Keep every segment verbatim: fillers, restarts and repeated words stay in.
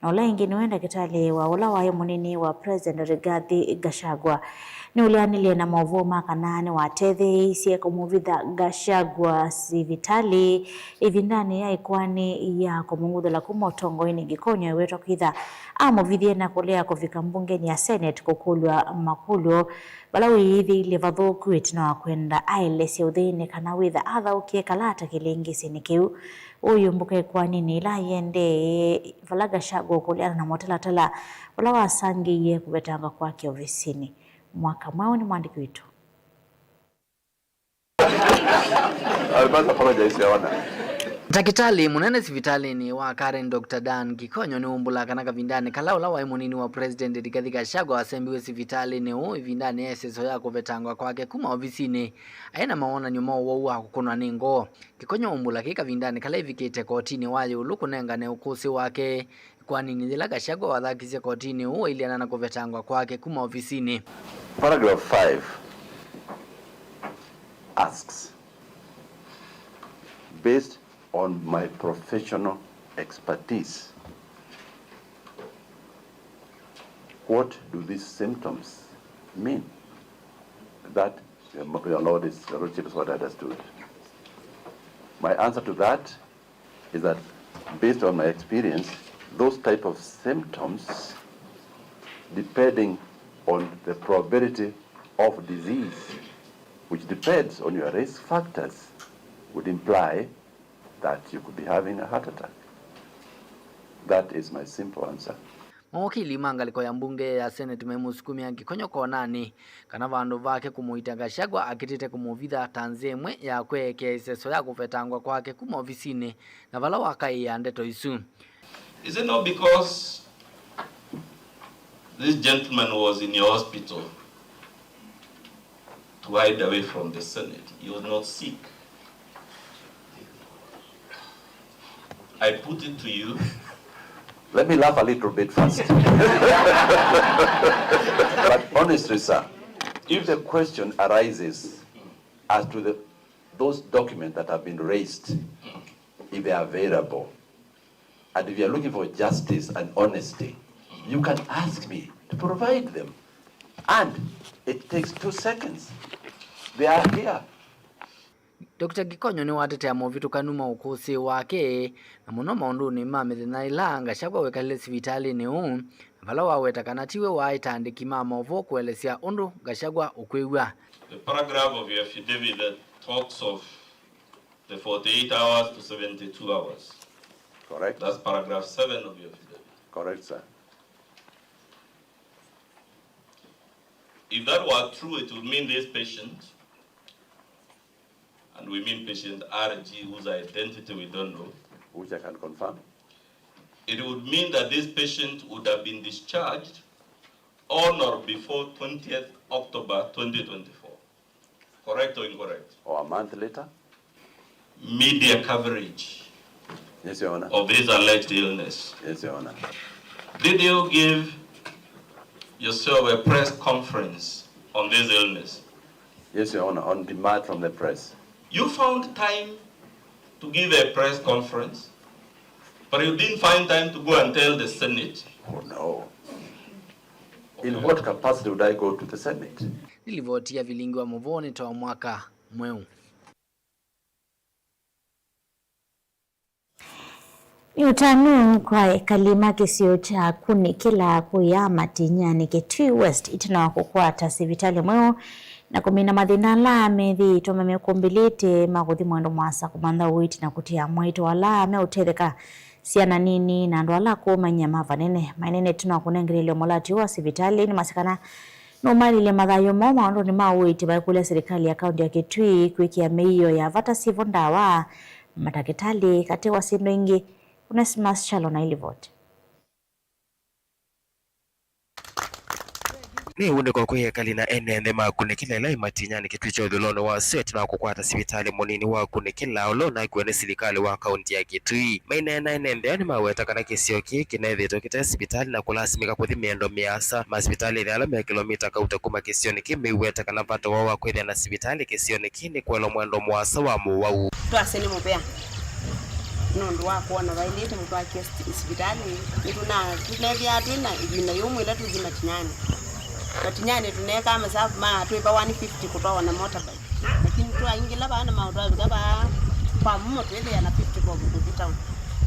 Na ũla ĩngĩ nĩwe ndakĩtalĩ wa ũla waĩ mũnini wa President Rigathi Gachagua. Nĩũleanĩlye na maũvoo ma kana nĩwatetheeisye kũmũvitha Gachagua sivitalĩ ĩvindanĩ ya ĩkoani ya kũmũng'uthũla kuma ũtongoinĩ, Gikonyo ewetwa kwĩtha amũvithie na kũlea kũvika mbungenĩ ya Senate kũkũlw'a makũlyo vala wĩyĩthĩilye vathũku ĩtina wa kwenda aelesye ũtheinĩ kana wĩtha athaũkie kalata kĩlĩngĩsĩnĩ kĩu. Ũyũmbũka ĩkoaninĩ ĩla yĩendee vala Gachagua ũkũleana na mũtalatala ũla wasangĩie kũvetangwa kwake ovisinĩ. Mwaka mweũ nĩ mwandĩki witũ. I must apologize, Your Honor. Ndakĩtalĩ mũnene sivitalĩnĩ wa Karen, Doctor Dan Gikonyo, nĩwumbũlaa kana kavindanĩ kala ũla waĩ mũnini wa President Rigathi Gachagua wasembiwe sivitalĩnĩ ũũ ĩvindanĩ ya ĩseso ya kũvetangwa kwake kuma ovisinĩ, aĩ na mawonany'o ma ũwau wa kũkũnwa nĩ ngoo. Gikonyo aumbũla kĩĩ kavindanĩ kala evikĩte kotinĩ wa ĩũlũ kũnengane ũkũsĩ wake ĩkoaninĩ yĩla Gachagua wathakisye kotinĩ ũũ wailiana na kũvetangwa kwake kuma ovisinĩ. Paragraph five asks, based on my professional expertise, what do these symptoms mean? That, Your Lord, is, Your Lordship, is what I understood. My answer to that is that, based on my experience, those type of symptoms, depending on the probability of disease, which depends on your risk factors, would imply that you could be having a heart attack. That is my simple answer. Mawakili ma ngalĩko ya mbunge ya Senate maimũsukumĩa Gikonyo konanĩ kana vandũ vake kũmũita Gachagua akĩtĩte kũmũvitha ta nzĩa ĩmwe ya kweekea ĩseso ya kũvetangwa kwake kuma ovisinĩ, na vala wakaĩĩa ndeto isu. Is it not because this gentleman was in your hospital to hide away from the Senate? He was not sick. I put it to you. Let me laugh a little bit first. But honestly, sir, if the question arises as to the, those documents that have been raised, if they are available, and if you are looking for justice and honesty, you can ask me to provide them. And it takes two seconds. They are here. Doctor Gikonyo nĩwatetea movĩtũkanu ma ũkũsĩ wake, na mũno maũndũnĩ ma mĩthenya ĩla Gachagua wekalile sivitalĩnĩ ũũ, na vala waweta kana tiwe waaĩta andĩki ma maũvoo kũelesya ũndũ Gachagua ũkwĩw'a. The paragraph of your affidavit that talks of the forty-eight hours to seventy-two hours. Correct. That's paragraph seven of your affidavit. Correct, sir. If that were true, it would mean this patient, and we mean patient R G, whose identity we don't know, which I can confirm, it would mean that this patient would have been discharged on or before twentieth October twenty twenty-four. Correct or incorrect? Or a month later? Media coverage, yes, Your Honor, of this alleged illness. Yes, Your Honor. Did you give yourself a press conference on this illness? Yes, Your Honor, on demand from the press. You found time to give a press conference, but you didn't find time to go and tell the Senate. Oh, no. In what capacity would I go to the Senate? Nĩ livoti ya vilingi wa mũvoo nĩ ta mwaka mweũ. Nĩ ũtanu kwa ekali ma kĩsio kya Kunĩkĩla kũya Matinyanĩ, Kitui West, ĩtina wa kũkwata sivitalĩ mweũ na kũmina mathĩna ala methĩĩtwe mamekũmbĩlĩte ma kũthi mwendo mũasa kũmantha ũiiti na kũtia mwaitũ ala meũtetheka, syana nini na andũ ala akũũ manyia ma vanene. Mainene ĩtina wa kũnengelelwa mũlatyo wa sivitalĩ nĩmasya kana nũmalilye mathayũ moo maũndũnĩ ma ũiiti, vaikũlya silikalĩ ya kaunti ya Kitui kwĩkĩa mĩio ya vata syĩvo, ndawa, matakĩtalĩ, katĩ wa syĩndũ ingĩ. Onesmus Chalo na ilivoti. Nĩ ũndĩko kwĩ ekali na ene nthĩ ma Kunĩkĩla ĩla ĩ Matinyanĩ, Kitui kya ũthũĩlonĩ wa Seti, na kũkwata sivitalĩ mũnini wa Kunĩkĩla ũla ũnakiwe nĩ silikalĩ wa kaunti ya Kitui. Maineena ene nthĩ aa nĩmaweta kana kĩsio kĩĩ kĩnethĩĩtwe kĩte sivitalĩ na kũlasimĩka kũthi mĩendo mĩasa. Masivitalĩ ĩthĩ ala me kĩlomita kauta kuma kĩsionĩ kĩĩ meiweta kana vata woo wa kwĩthĩa na sivitalĩ kĩsionĩ kĩĩ nĩ kũelwa mwendo mũasa wa mũwau. Twasye nĩ mũvea. Nũndũ wa kwona vaĩlĩte mũtwakĩe sivitalĩ, nĩtũna-, tũneethĩaa twĩ na ĩvinda yũmũ ĩla tũthi Matinyani. Matinyani tũneekaa masavu ma twĩva one fifty kũtwawa na motorbike. Lakini twaingĩla vaa na maũndũ avika vaa kwa mũmo twĩthĩa na fifty bob kũthi town.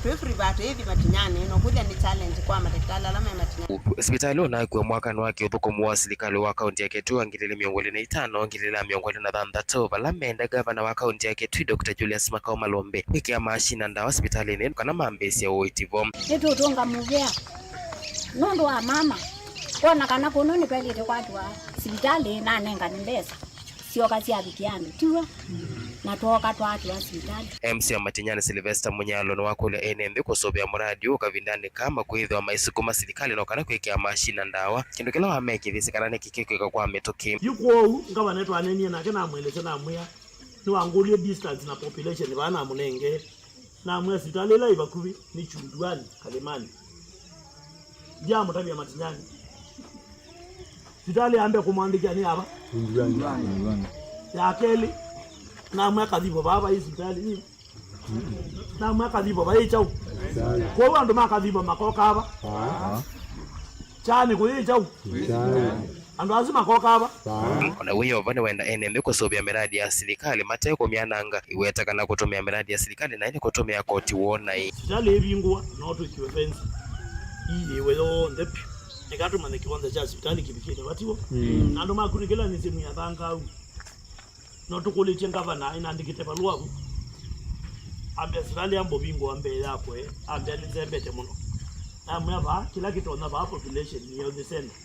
Twĩ free vaa twĩthi Matinyani, no kwĩthĩa nĩ challenge kwa matakĩtalĩ ala me Matinyani. Sivitalĩ ũnakw'a mwakanĩ wa kĩũthũkũmi wa silikalĩ wa kaunti ya Kitui wa ngili ili mĩongo ĩlĩ na itano, ngili ili mĩongo ĩlĩ na thanthatũ, vala menda ngavana wa kaunti ya Kitui, Doctor Julius Makau Malombe, kwĩkĩa maashina ndawa sivitalĩnĩ kana mambĩĩsye ũiiti vo. Nĩtũtũnga mũvea nũndũ wa mama kwona kana kũno nĩvaĩlĩte kwatwa sivitalĩ na anengane mbesa syoka syavikĩa andũ tiw'o, na twooka twatwa sivitalĩ. M C wa Matinyani Sylvester Munyalo nĩwakũlya ene nthĩ kũsũvĩa mũradi ũũ kavindanĩ kaa makwĩthĩwa maisukuma silikalĩ no kana kwĩkĩa maashina ndawa, kĩndũ kĩla wamekĩthisye kana nĩkĩkĩkwĩka kwa mĩtũkĩ. Yu kwoou ngavana twanenie nake namwelesya namwĩa, nĩwangũlilye distance na population vaa namũnengee. Namwĩa sivitalĩ ĩla ĩ vakuvĩ nĩ Chunduani, Kalimani. Ndyamũtavya Matinyani. Sivitalĩ ya mbee kũmwandĩkĩa nĩ yava? Chunduani. Ya kelĩ, namwĩa Kathivo vaa vai sivitalĩ ĩ? Namwĩa Kathivo vai kyaũ? Kwoou andũ ma Kathivo makoka ava? Kyaanĩ kũyĩ kyaũ? Andũ asu makoka ava? O na wĩ o vo, nĩwenda ene nthĩ kũsũvĩa mĩradi ya silikalĩ mate kũmyananga. Iweta kana kũtũmĩa mĩradi ya silikalĩ naĩ nĩ kũtũmĩa koti woo naĩ. Sivitalĩ ĩvingũwa, no twĩkiwe fensi ĩyĩwe yonthe vyũ. Nĩka tũmanye kĩwanja kya sivitalĩ kĩvikĩte vatiwo. Na andũ makunĩkĩla nĩ simu ya thangau. No tũkũlĩtye ngavana, ĩnandĩkĩte valũa vu. Ambĩa sivitalĩ yamba ũvingũwa mbee yakwe, ambĩa nĩnzembete mũno. Namwĩa vaa, kĩla kĩtonya vaa population nĩ health center.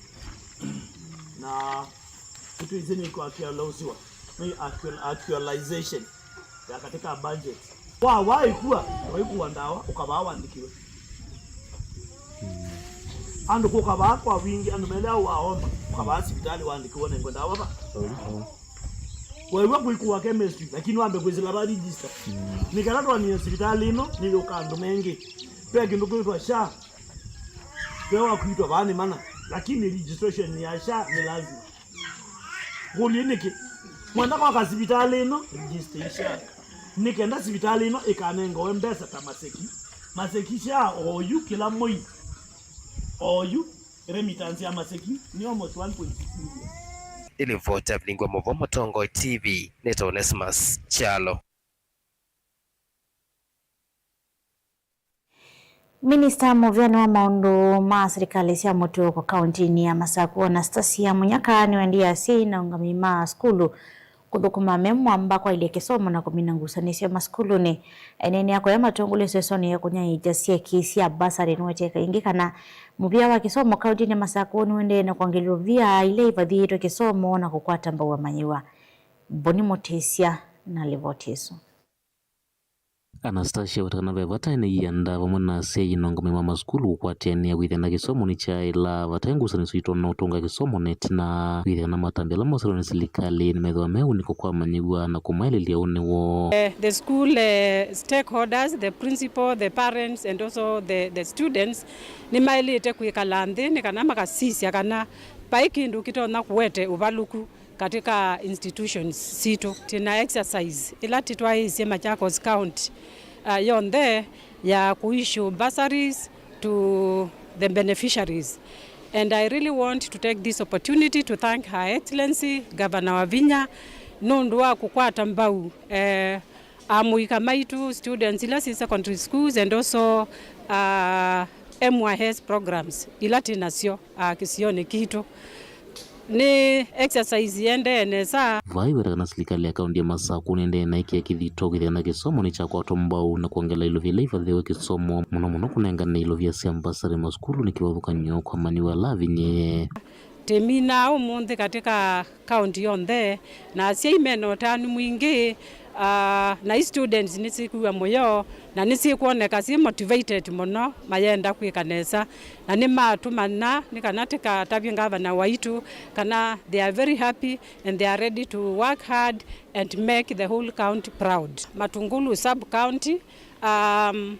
Na nĩtwĩsĩ nĩkwakĩalausiwa, nĩ actual-, actualization ya katika budget. Wa, waĩkua, waĩkua ndawa, ũkavaa wandĩkiwe. Andũ kũka vaa kwa wingĩ, andũ melea waomba, ũkavaa sivitalĩ wandĩkiwe nengwe ndawa va. Wew'a kũikũwa chemistry, lakini wambe kwĩsĩla va register. Nĩ kana twanie sivitalĩ ĩno nĩyũka andũ mengĩ. Ve kĩndũ kwĩtwa SHA. Ve wa kwitwa vaa nĩ mana, lakini registration ya SHA nĩ lazima. Ngũlye nĩkĩ? Mwenda kwaka sivitalĩ ĩno, register SHA. Nĩ kenda sivitalĩ ĩno ĩkanengawe mbesa ta Maseki. Maseki SHA oyu kĩla mwei. Oyu, remittance ya Maseki nĩ almost one point six million. Nĩ livoti ya Vilingwa Mũvo, Mũtongoi T V, nĩtawa Onesmus Kyalo. Minista mũvĩanĩ wa maũndũ ma silikalĩ sya mũtũo kaũntinĩ ya Masaku, Anastasia Munyaka, nĩwendie asyai na aũngamĩi ma sukulu kũthũkũma me mwamba kwaĩlya kĩsomo na kũmina ngusanĩsyo masukulunĩ. Eneenea kũya matongolesyo ĩsonĩ ya kũnyaĩĩkya syeki sya mbasarĩ, nĩwetee kaingĩ kana mũvĩa wa kĩsomo kaũntinĩ ya Masaku nĩũendee na kwongelewa ĩlovia ila ivathĩĩtwe kĩsomo na kũkwata mbau amanyĩw'a. Boni Mũtĩsya na livoti ĩsu. Anastasia weta kana ve vata ene ianda vamwe na asyai na aũngamĩi ma masukulu kũkwatĩanĩa kwĩthĩa na kĩsomo nĩ kyaĩla vate ngusanĩsyo itonya ũtũnga kĩsomo na ĩtina kwĩthĩa kana matambya ala mosaĩlwe nĩ silikalĩ nĩmethĩwa me ũnĩko kwa amanyĩw'a na kũmaĩlĩlya ũnĩ woo. Eh, the school, eh, stakeholders, the principal, the parents and also the, the students nĩmaĩlĩte kwĩkala nthĩ nĩ kana makasisya kana vai kĩndũ kĩtonya kũete ũvalũku katika institutions sitũ. Twĩna exercise ĩla tĩtwaĩĩsye Machakos County, uh, yonthe ya kũissue bursaries to the beneficiaries. And I really want to take this opportunity to thank Her Excellency Governor Wavinya nũndũ wa kũkwata mbau, eh, amũika maitũ, students ila syĩ secondary schools and also, uh, M Y S programs ila twĩ nasyo, uh, kĩsionĩ kitũ. Nĩ exercise yĩendee nesa. Vai weta kana silikalĩ ya kaũnti ya Masaku nĩendee na ĩkĩa kĩthito kwĩthĩa na kĩsomo nĩkyakwatwa mbau na kwongela ilovia ila ivathĩwe kĩsomo, mũno mũno kũnengane ilovia sya mbasarĩ masukulu nĩ kĩvathũkany'o kwa amanyĩw'a ala avinyĩĩe. Tĩminaa ũmũnthĩ katika kaũnti yonthe, na asyai mena ũtanu mwingĩ, ah, na i students nĩsyĩkwĩw'a mũyo, na nĩsyĩkwoneka syĩ motivated mũno, mayenda kwĩka nesa, na nĩmatũmana nĩ kana tĩkatavye ngavana waitũ kana they are very happy and they are ready to work hard and make the whole county proud. Matungulu sub-county, um,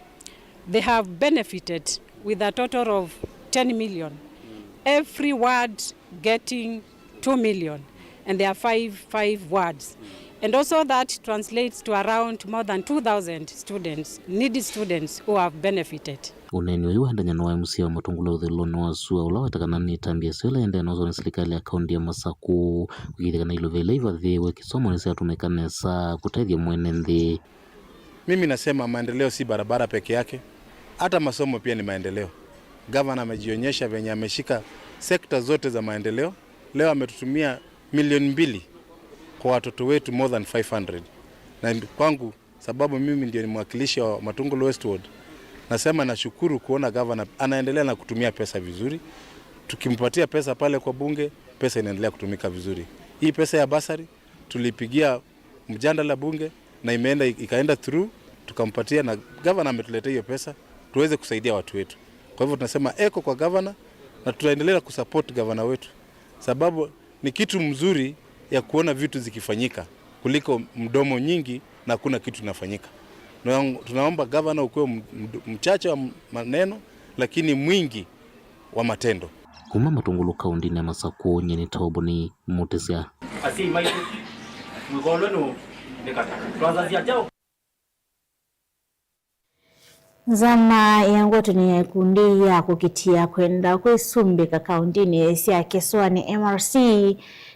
they have benefited with a total of ten million. Every ward getting two million, and there are five, five wards. And also that translates to around more than two thousand students, needy students who have benefited. Ũneeni ũyũ waendany'a na wa M C A wa Matungulu Ũthũĩlonĩ wa Sua, ũla weta kana nĩ ĩtambya ĩseo ĩla ĩendee na ũsũvĩa nĩ silikalĩ ya kaũntĩ ya Masakũ kũkĩĩthya kana ilovia ila ivathĩĩwe kĩsomo nĩsyatũmĩka nesa kũtethya mwene nthĩ. Mimi nasema maendeleo si barabara peke yake, hata masomo pia ni maendeleo. Gavana amejionyesha venye ameshika sekta zote za maendeleo. Leo ametutumia milioni mbili kwa watoto wetu, more than five hundred. Na kwangu, sababu mimi ndio ni mwakilishi wa Matungulu West Ward, nasema nashukuru kuona gavana anaendelea na kutumia pesa vizuri. Tukimpatia pesa pale kwa bunge, pesa inaendelea kutumika vizuri. Hii pesa ya bursary tulipigia mjadala bunge na imeenda, ikaenda through, tukampatia, na gavana ametuletea hiyo pesa tuweze kusaidia watu wetu. Kwa hivyo tunasema eko kwa gavana, na tutaendelea kusupport gavana wetu, sababu ni kitu mzuri ya kuona vitu zikifanyika kuliko mdomo nyingi na hakuna kitu inafanyika. Na tunaomba gavana ukuwe m-, m-, mchache wa maneno, lakini mwingi wa matendo. Kuma Matungulu kaũntĩnĩ ya Masakũ, nyie nĩ Toboni Mũtĩsya. Asyai maitũ, mwĩkolwe nũ nĩ kata twasasya kyaũ? Nzama ya ngwatanĩo ya ikundi ya kũkitĩa kwenda kwĩsumbĩka kaũntĩnĩ sya Kĩsũanĩ, M R C,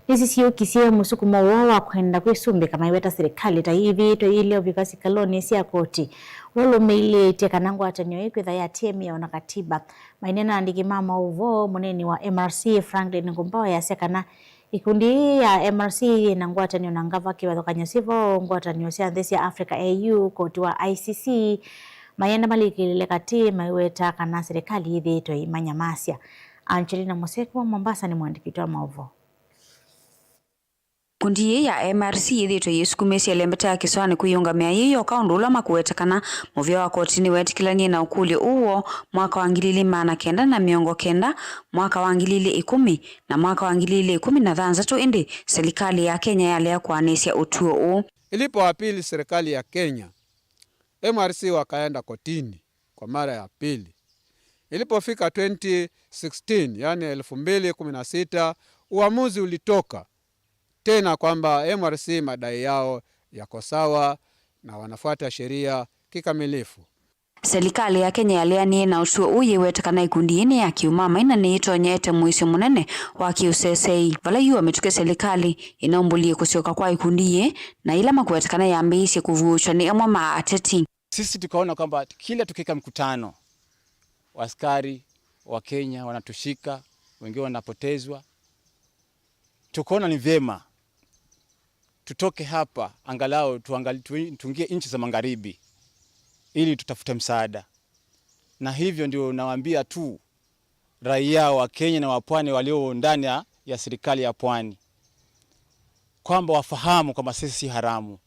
nĩsisyũkisye mũsukumo woo wa kwenda kwĩsumbĩka maiweta silikalĩ ta yĩvĩtwe yĩle ũvika sikalonĩ sya koti, ũlũmĩlĩtye kana ngwatanĩo ĩkwĩtha yatie mĩao na katiba. Maineena na andĩki ma maũvoo, mũneeni wa M R C Franklin Ngumba easya kana ikundi ĩĩ ya M R C yĩ na ngwatanĩo na ngava kĩvathũkany'o syĩ vo ngwatanĩo sya nthĩ sya Africa, A U, koti wa I C C, mayenda malikĩlĩle katĩ maiweta kana silikalĩ yĩthĩĩtwe ĩimanyamasya. Angelina Mũseke wa Mombasa nĩ mũandĩki witũ wa maũvoo. Ikundi yĩĩ ya M R C yĩthĩĩtwe yĩsukumĩsye ĩlembeta ya Kĩsũanĩ kwĩyũngamĩa yĩ yoka, ũndũ ũla makũweta kana mũvĩa wa koti nĩweetĩkĩlanie na ũkũlyo ũũ woo mwaka wa ngili ilĩ maana kenda na mĩongo kenda, mwaka wa ngili ilĩ ikũmi, na mwaka wa ngili ilĩ ikũmi na thanthatũ, ĩndĩ silikalĩ ya Kenya yalea kũanĩsya ũtw'o ũũ. Ilipoapili serikali ya Kenya, M R C wakaenda kotini kwa mara ya pili. Ilipofika twenty sixteen, yani elfu mbili kumi na sita, uamuzi ulitoka tena kwamba M R C madai yao yako sawa na wanafuata sheria kikamilifu. Silikalĩ ya Kenya yaleanie na ũtw'o ũũ yĩweta kana ikundi yĩĩ nĩ ya kĩũmamai na nĩyĩtonya ĩte mũisyo mũnene wa kĩũseseĩ, vala yu wa mĩtũkĩ silikalĩ ĩnaumbũlie kũsyoka kwa ikundi yĩĩ na yĩla makũweta kana yambĩĩisye kũvuũkya nĩ amwe ma ateti. Sisi tukaona kwamba kila tukiweka mkutano, askari wa Kenya wanatushika, wengine wanapotezwa. Tukaona ni vyema tutoke hapa, angalau tuangali-, tu-, tuingie nchi za magharibi ili tutafute msaada. Na hivyo ndio nawaambia tu raia wa Kenya na wa pwani walio ndani ya, ya serikali ya pwani kwamba wafahamu kwamba sisi si haramu,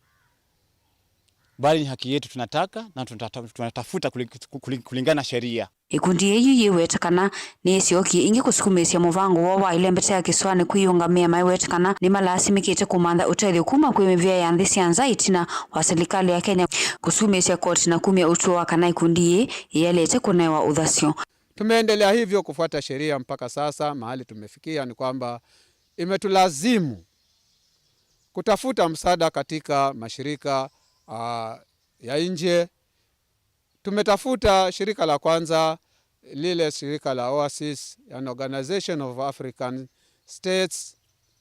bali ni haki yetu tunataka na tunata-, tunatafuta kuli-, kuli-, kulingana na sheria. Ikundi ĩĩ yu yĩweta kana nĩyĩsyokie ĩngĩ kũsukumĩĩsya mũvango woo wa ĩlembeta ya Kĩsũanĩ kwĩyũngamĩa, maiweta kana nĩmalasimĩkĩte kũmantha ũtethyo kuma kwĩ mĩvĩa ya nthĩ sya nza ĩtina wa silikalĩ ya Kenya kũsukumĩĩsya koti na kumya ũtw'o wa kana ikundi yĩĩ yĩelete kũnewa ũthasyo. Tumeendelea hivyo kufuata sheria mpaka sasa, mahali tumefikia ni kwamba imetulazimu kutafuta msaada katika mashirika, ah, ya nje. Tumetafuta shirika la kwanza, lile shirika la OASIS, yani Organization of African States,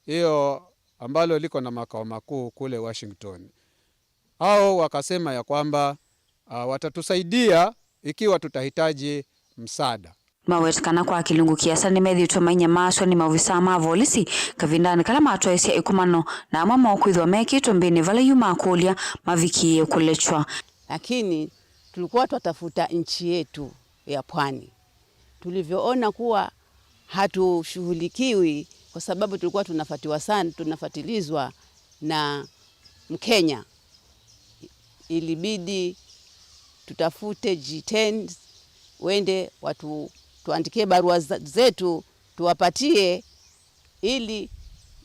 hiyo ambalo liko na makao makuu kule Washington. Hao wakasema ya kwamba, ah, watatusaidia ikiwa tutahitaji msaada. Maweta kana kwa kĩlungu kĩasa nĩmethĩĩtwe mainyamaaswa nĩ maovisaa ma volisi kavindanĩ kala matwaĩsya ĩkomano, na amwe moo kwĩthĩwa mekĩtwe mbĩnĩ vala yu makũlya mavikĩĩe kũlekywa. Lakini tulikuwa twatafuta nchi yetu ya pwani. Tulivyoona kuwa hatushughulikiwi kwa sababu tulikuwa tunafuatiwa sana, tunafuatilizwa na Mkenya, ilibidi tutafute G ten wende watu, tuandikie barua za-, zetu tuwapatie ili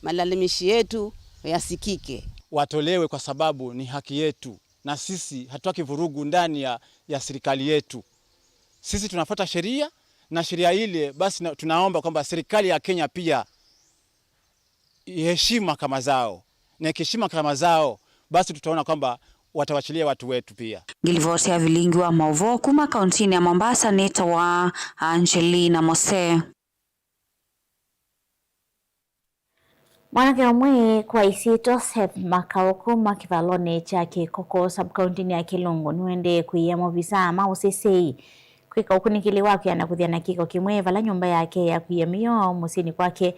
malalamishi yetu yasikike. Watolewe kwa sababu ni haki yetu, na sisi hatutaki vurugu ndani ya, ya serikali yetu. Sisi tunafuata sheria, na sheria ile basi na, tunaomba kwamba serikali ya Kenya pia iheshimu mahakama zao, na ikiheshimu mahakama zao, basi tutaona kwamba watawachilia watu wetu pia. Ngilivoti ya vilingi wa mauvoo kuma kauntinĩ ya Mombasa nĩtawa Angelina Mose. Mwanake ũmwe kwa isyĩtwa Seth Makau kuma kĩvalonĩ kya Kĩkoko, sub-kauntinĩ ya Kĩlungu, nĩwaendee kũia maovisaa ma ũseseĩ kwĩka ũkunĩkĩli wa kwĩana kũthĩa na kĩko kĩmwe vala nyũmba yake ya kũia mĩao mũsyĩnĩ kwake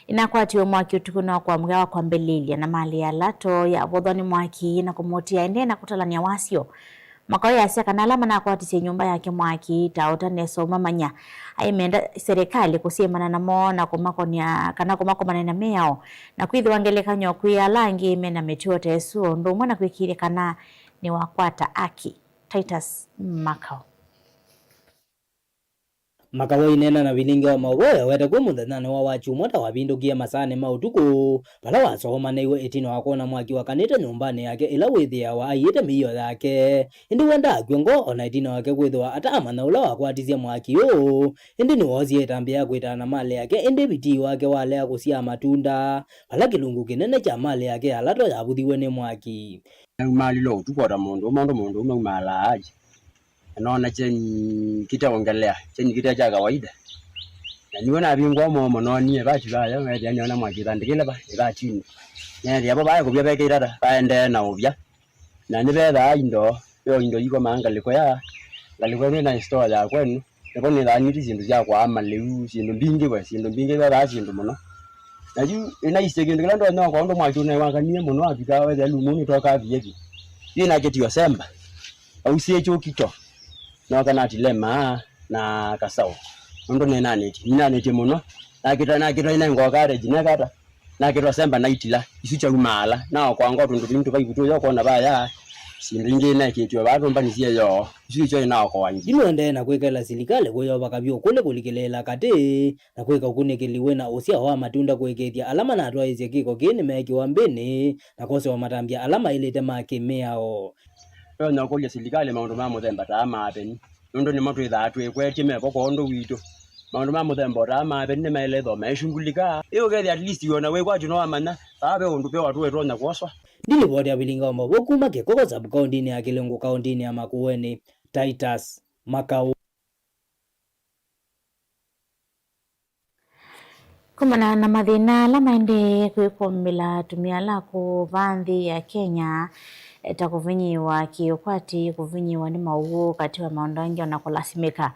ĩnakwatiwe mwaki ũtukũnĩ wa kwamũkĩa wa kwambĩlĩĩlya, na malĩ ya lato yavothwa nĩ mwaki na kũmũtia aendee na kũtalany'a wasyo. Makau easya kana ala manakwatisye nyũmba yake mwaki ta ũtanesa ũmamanya, aimenda serikali kũsyĩmana namo na kũmakonĩa kana kũmakomana na mĩao, na kwĩthĩwa ngelekany'o kwĩ ala angĩ mena mĩtuo ta ĩsu, o ũndũ ũmwe na kwĩkĩĩthya kana nĩwakwata aki. Titus Makau. Makau aineena na vilingi wa maũvoo ewete kwĩ mũthenyanĩ wa Wakyumwa ta wavindũkie masaanĩ ma ũtukũ, vala wasogomanĩiwe ĩtina wa kwona mwaki wakanĩte nyũmbanĩ yake ĩla wĩthĩawa aiĩte mĩio yake. Ĩndĩ we ndaakw'a ngoo o na ĩtina wake kwĩthĩwa ataamanya ũla wakwatisye mwaki ũũ, ĩndĩ nĩwoosie ĩtambya ya kwĩtana na malĩ yake, ĩndĩ vitii wake walea kũsyaa matunda, vala kĩlungu kĩnene kya malĩ yake ya lato yavuthiw'e nĩ mwaki. Naumaalile ũtukũ o ta mũndũ ũmwe ũndũ mũndũ ũmwe aumaalaa aĩ. Na noona kyeni kĩteongelea, kyeni kĩte kya kawaida. Na nĩw'o navingũa moomo noonie ĩvati vaya, weethĩa nĩona mwaki ĩthandĩkĩle va ĩvatinĩ. Neethĩa vo vaĩ kũvya vekĩte ata, vaendee na ũvya. Na nĩvethaa indo, yo indo ikomaa ngalĩko ya, ngalĩko ĩno ĩna store ya kwenu, nĩvo nĩthaa nĩti syĩndũ sya kwaa malĩu, syĩndũ mbingĩ we, syĩndũ mbingĩ vethaa syĩndũ mũno. Na yu ĩnaisye kĩndũ kĩla ndonya kwa ũndũ mwaki ũnaĩ wakanie mũno, wavika wethĩa lumu nĩtokaa viyevi. Yu ĩnakĩtio semba. Ausie kyo kito, nooka natile maa na kasaũ, nũndũ nĩnanĩtye, nĩnanĩtye mũno. Nakĩtwa, nakĩtwa ĩnengoa courage, neka ata? Nakĩtwa semba naitila, isu kyaumaala, naokoa ngoo tũndũ tũinĩ tũvaivu tũyo ũkwona vaya, syĩndũ ingĩ inekĩtwe vaa tũmbanĩ syĩ yoo, isu nĩsyo inaokoanie. Yu nĩũendee na kwĩkĩla silikalĩ kũyova kavyũ kũlĩ kũlikĩlĩĩla katĩ na kwĩka ũkunĩkĩli wĩna ũsyao wa matunda kũĩkĩĩthya ala manatwaĩĩsye kĩko kĩĩ nĩmeekĩwa mbĩnĩ na kwosewa matambya ala maĩlĩte ma kĩ-mĩao. Ndonya ũkũlya silikalĩ maũndũ ma mũthemba ta aa maaveni, nũndũ nĩmo twĩthaa twĩkwetye mevo kwa ũndũ witũ. Maũndũ ma mũthemba o ta aa maaveni nĩmaĩle ĩthwa maishungulika. Ĩ ũkethĩa at least wĩ o na wĩkwatyo nĩwamanya vaa ve ũndũ ve watu ĩtonya kwoswa. Ndilivoti ya vilingi wa maũvoo kuma Kĩkoko sub-kauntinĩ ya Kĩlungu kauntinĩ ya Makueni, Titus Makau. Kumana na mathĩna ala maendee kwĩkũmbĩla atumĩa ala akũũ vaa nthĩ ya Kenya, ta kũvinyĩĩwa kĩ-ũkwati, kũvinyĩĩwa nĩ maũw'ũ, katĩ wa maũndũ angĩ, o na kũlasimĩka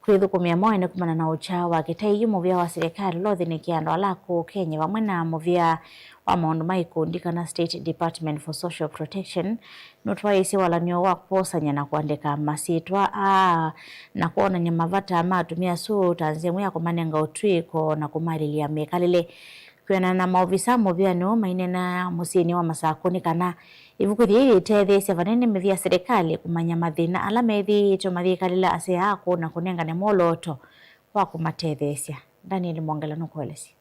kwĩthũkũmĩa mo ene kumana na ũkya wa kĩtai, yu mũvĩa wa silikalĩ ũla ũthĩnĩkĩaa andũ ala akũũ Kenya, vamwe na mũvĩa wa maũndũ ma ikundi kana State Department for Social Protection, nũtwaĩĩsye walany'o wa kwosany'a na kũandĩka masyĩtwa aa na kwonany'a mavata ma atumĩa asu ta nzĩa ĩmwe ya kũmanenga ũtw'ĩko na kũmalĩlya mĩkalĩle. Kwĩanana na maovisa mũvĩanĩ ũũ maineena mũsyĩnĩ wa Masakũ nĩ kana ĩvuku yĩĩ yĩtetheesya vanene mĩvĩa ya silikalĩ kũmanya mathĩna ala methĩĩtwe mayĩkalĩla asea akũũ na kũnengane mwolooto wa kũmatetheesya. Daniel Mwongela nũkũelesya.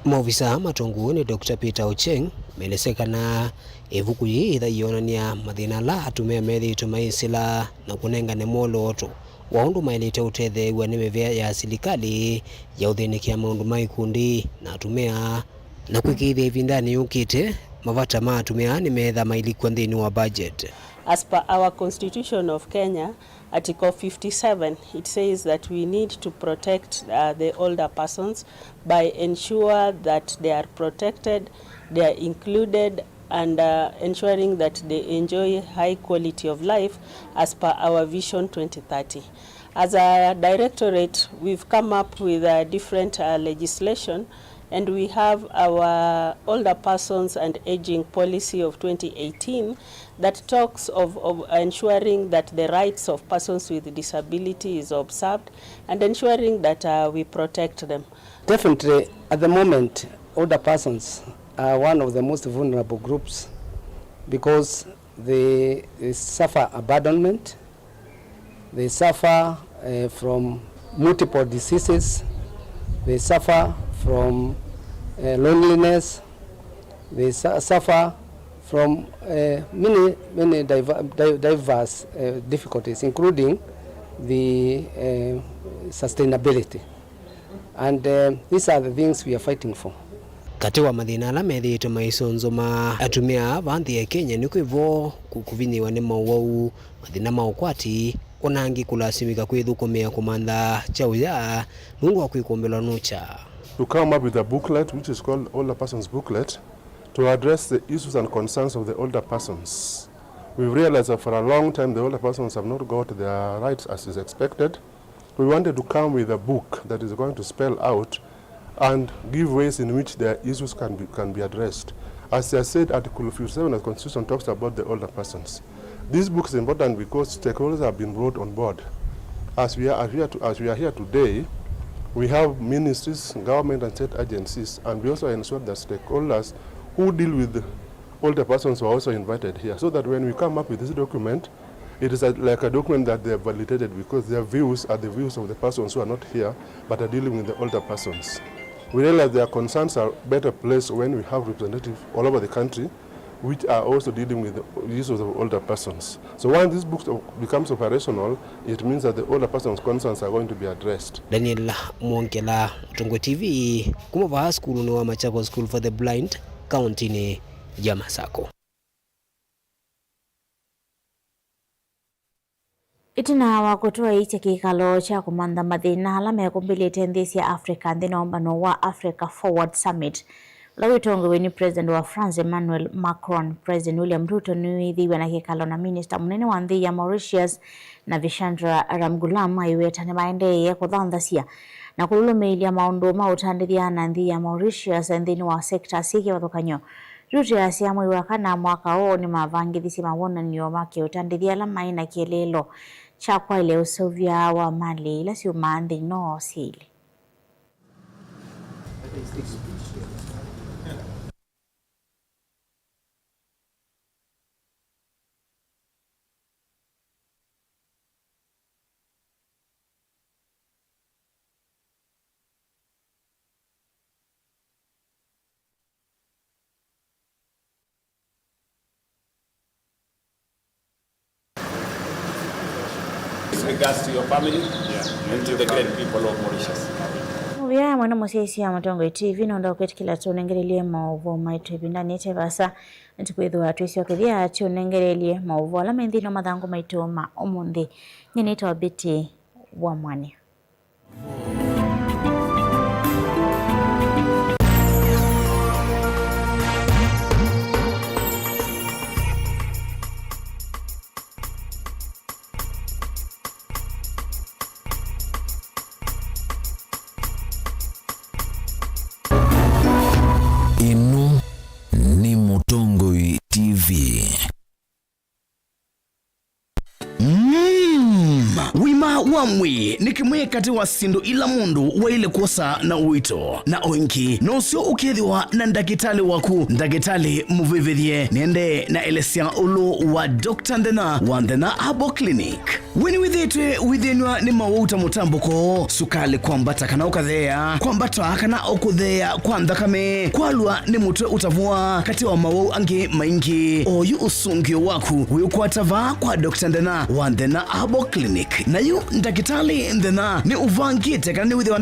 Maovisaa matongoew'e nĩ Doctor Peter Ochieng maelesya kana ĩvuku yĩĩ yĩtha yĩonany'a mathĩna ala atumĩa methĩĩtwe mayĩsĩla na kũnengane mwolooto wa ũndũ maĩlĩte ũtetheew'a nĩ mĩvĩa ya silikalĩ ya ũthĩnĩkĩa maũndũ ma ikundi na atumĩa, na kwĩkĩĩthya ĩvindanĩ yũkĩte, mavata ma atumĩa nĩmeetha mailikw'a nthĩnĩ wa budget. As per our Constitution of Kenya, Article fifty-seven, it says that we need to protect, uh, the older persons by ensure that they are protected, they are included, and, uh, ensuring that they enjoy high quality of life as per our Vision twenty thirty. As a directorate, we've come up with, uh, different, uh, legislation, and we have our Older Persons and Aging Policy of twenty eighteen that talks of, of ensuring that the rights of persons with disability is observed and ensuring that, uh, we protect them. Definitely, at the moment, older persons are one of the most vulnerable groups because they, they suffer abandonment, they suffer, uh, from multiple diseases, they suffer from, uh, loneliness, they su-, suffer from, uh, many, many diver-, di-, diverse, uh, difficulties, including the, uh, sustainability. And, uh, these are the things we are fighting for. Katĩ wa mathĩna ala methĩĩtwe maisonzoma atumĩa aa va nthĩ ya Kenya nĩ kwĩvo kũ-, kũvinyĩĩwa nĩ mowau, mathĩna ma ũkwati, o na angĩ kũlasimĩka kwĩthũkũmĩa kũmantha kyaũ ya nũndũ wa kwĩkũmbĩlwa nũkya. To come up with a booklet which is called Older Persons Booklet to address the issues and concerns of the older persons. We've realized that for a long time the older persons have not got their rights as is expected. We wanted to come with a book that is going to spell out and give ways in which their issues can be, can be addressed. As I said, Article fifty-seven of the Constitution talks about the older persons. This book is important because stakeholders have been brought on board. As we are, as we are to-, as we are here today, we have ministries, government and state agencies, and we also ensure that stakeholders who deal with older persons were also invited here, so that when we come up with this document, it is a, like a document that they have validated because their views are the views of the persons who are not here but are dealing with the older persons. We realize their concerns are better placed when we have representatives all over the country which are also dealing with the issues of older persons. So once this book becomes operational, it means that the older persons' concerns are going to be addressed. Daniel Mwongela, Mũtongoi T V, kuma vaa sukulunĩ wa Machakos School for the Blind, kauntinĩ ya Masako. Ĩtina wa kũtwaĩĩsya kĩkalo kya kũmantha mathĩna ala mekũmbĩlĩte nthĩ sya Africa nthĩnĩ wa ũmbano wa Africa Forward Summit, ũla wĩtongoew'e nĩ President wa France, Emmanuel Macron, President William Ruto nĩwĩthĩiwe na kĩkalo na Minista mũnene wa nthĩ ya Mauritius, Navichandra Ramgoolam, aiweta nĩmaendeeie kũthanthasya na kũlũlũmĩĩlya maũndũ ma ũtandĩthya na nthĩ ya Mauritius nthĩnĩ wa sekta syĩ kĩvathũkany'o. Ruto easya mwei wa kana mwaka ũũ nĩmavangĩthisye mawonany'o ma kĩũtandĩthya ala maĩ na kĩeleelo kya kwaĩlya ũseũvya wa malĩ ila syumaa nthĩ ino syĩ ilĩ. Regards to your family and to the great people of Mauritius. Mũvea mwana mũsyaĩĩsya Mũtongoi T V nũndũ wa kwĩtĩkĩla tũnengelelye maũvoo maitũ ĩvindanĩ ĩte vaasa. Nĩtũkwĩthĩwa twĩsyokethya tũnengelelye maũvoo ala me nthĩnĩ wa mathangũ maitũ ma ũmũnthĩ. Nyie nĩtawa Betty wa Mwania. Ĩno nĩ Mũtongoi T V. Mm. Ũima wa mwĩĩ nĩ kĩmwe katĩ wa syĩndũ ila mũndũ waĩle kwosa na ũito, na o ĩngĩ nũseo ũkethĩwa na ndakĩtalĩ waku, ndakĩtalĩ mũvĩvĩthye. Nĩendee na elesya ũlũ wa Doctor Nthena wa Nthena Herbal Clinic. We nĩwĩthĩĩtwe wĩthĩnw'a nĩ mawau ta mũtambũko, sukalĩ kwambata kana ũkatheea, kwambata kana ũkũtheea kwa nthakame, kwalwa nĩ mũtwe ũtavũa, katĩ wa mawau angĩ maingĩ? Oyu ũsũngĩo waku wĩũkwata vaa kwa Doctor Nthena wa Nthena Herbal Clinic. Na yu ndakĩtalĩ Nthena nĩũvangĩte kana nĩwĩthĩwa